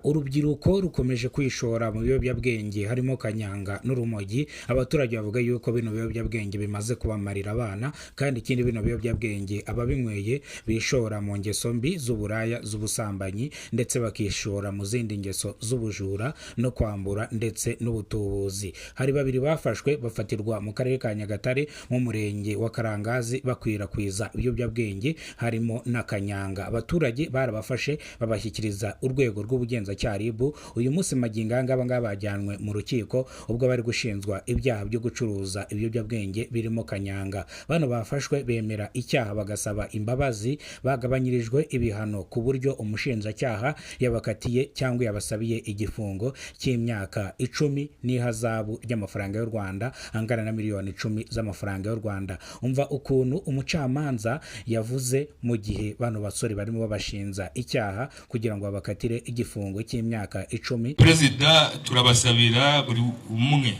Urubyiruko rukomeje kwishora mu biyobyabwenge harimo kanyanga n'urumogi. Abaturage bavuga yuko bino biyobyabwenge bimaze kubamarira abana, kandi ikindi bino biyobyabwenge ababinyweye bishora mu ngeso mbi z'uburaya, z'ubusambanyi, ndetse bakishora mu zindi ngeso z'ubujura no kwambura ndetse n'ubutubuzi. Hari babiri bafashwe bafatirwa mu karere ka Nyagatare mu murenge wa Karangazi bakwirakwiza ibiyobyabwenge harimo na kanyanga. Abaturage barabafashe babashyikiriza urwego rw'ubugenzacyaha RIB. Uyu munsi magingo aya ngaba ngaba bajyanwe mu rukiko ubwo bari gushinjwa ibyaha byo gucuruza ibiyobyabwenge birimo kanyanga. Bano bafashwe bemera icyaha bagasaba imbabazi, bagabanyirijwe ibihano ku buryo umushinjacyaha yabakatiye cyangwa yabasabiye igifungo cy'imyaka 10 n'ihazabu ry'amafaranga y'u Rwanda angana na miliyoni 10 z'amafaranga y'u Rwanda. Umva ukuntu umucamanza yavuze mu gihe bano basore barimo babashinja icyaha kugira ngo babakatire igifungo cy'imyaka 10. Perezida, turabasabira buri umwe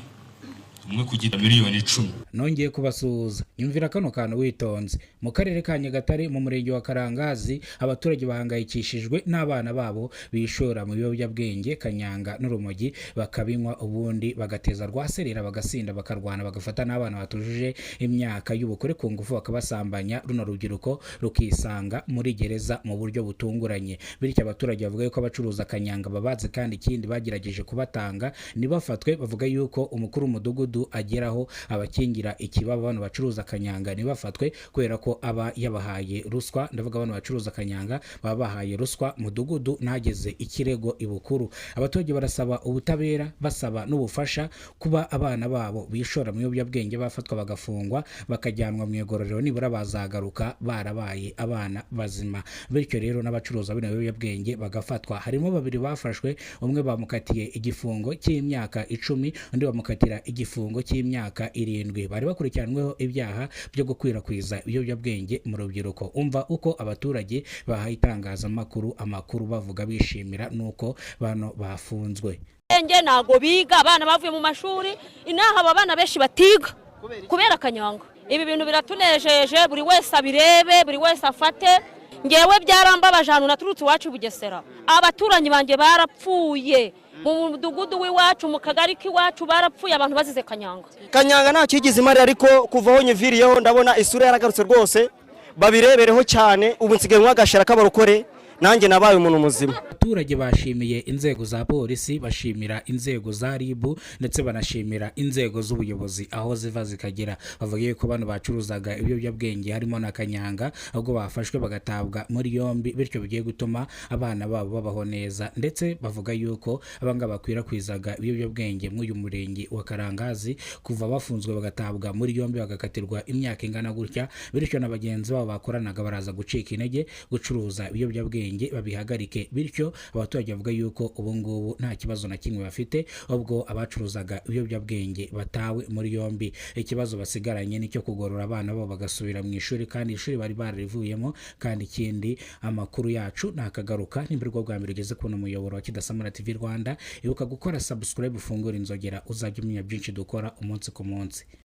umwe kugira miliyoni 10. Nongeye kubasuhuza, nyumvira kano kantu witonze. Mu karere ka Nyagatare mu murenge wa Karangazi, abaturage bahangayikishijwe n'abana babo bishora mu biyobyabwenge kanyanga n'urumogi, bakabinywa ubundi bagateza rwaserera, bagasinda, bakarwana, bagafata n'abana batujuje imyaka y'ubukure ku ngufu bakabasambanya. Runo rubyiruko rukisanga muri gereza mu buryo butunguranye. Bityo abaturage bavuga yuko abacuruza kanyanga babazi, kandi ikindi bagerageje kubatanga ntibafatwe. Bavuga yuko umukuru w'umudugudu ageraho abakingira ikibaba bano bacuruza kanyanga ntibafatwe kubera ko aba yabahaye ruswa. Ndavuga bano bacuruza kanyanga baba bahaye ruswa mudugudu ntageze ikirego ibukuru. Abaturage barasaba ubutabera, basaba n'ubufasha kuba abana babo bishora mu biyobyabwenge bafatwa bagafungwa bakajyanwa mu igororero, nibura bazagaruka barabaye abana bazima. Bityo rero n'abacuruza bino biyobyabwenge bagafatwa. Harimo babiri bafashwe, umwe bamukatiye igifungo cy'imyaka 10, undi bamukatira igifungo cy'imyaka 7. Bari bakurikiranyweho ibyaha byo gukwirakwiza ibiyobyabwenge mu rubyiruko. Umva uko abaturage bahaye itangazamakuru amakuru bavuga bishimira nuko bano bafunzwe. Nge ntago biga, abana bavuye mu mashuri inaha, aba bana benshi batiga kubera kanyanga. Ibi bintu biratunejeje, buri wese abirebe, buri wese afate. Ngewe byarambabaje, ahantu naturutse iwacu i Bugesera, abaturanyi banjye barapfuye mu mudugudu w'iwacu, mu kagari k'iwacu barapfuye, abantu bazize kanyanga. Kanyanga nta cyigize imari, ariko kuva aho nyiviriyeho ndabona isura yaragarutse rwose. Babirebereho cyane, ubu nsigaye nywa agashara k'abarokore, nanjye nabaye umuntu muzima. Abaturage bashimiye inzego za polisi, bashimira inzego za RIB, ndetse banashimira inzego z'ubuyobozi aho ziva zikagera. Bavuga yuko bano bacuruzaga ibiyobyabwenge harimo na kanyanga ahubwo bafashwe bagatabwa muri yombi, bityo bigiye gutuma abana babo babaho neza. Ndetse bavuga yuko abangaba bakwirakwizaga ibiyobyabwenge muri uyu murenge wa Karangazi kuva bafunzwe bagatabwa muri yombi bagakatirwa imyaka ingana gutya, bityo na bagenzi babo bakoranaga baraza gucika intege gucuruza ibiyobyabwenge babihagarike. Bityo abaturage bavuga yuko ubu ngubu nta kibazo na kimwe bafite ubwo abacuruzaga ibiyobyabwenge batawe muri yombi. Ikibazo basigaranye nicyo kugorora abana babo bagasubira mu ishuri, kandi ishuri bari bararivuyemo. Kandi ikindi, amakuru yacu ntakagaruka. Nimba aribwo bwa mbere ugeze kubona umuyoboro wa Kidasamura TV Rwanda, ibuka gukora subscribe, ufungure inzogera, uzajya umenya byinshi dukora umunsi ku munsi.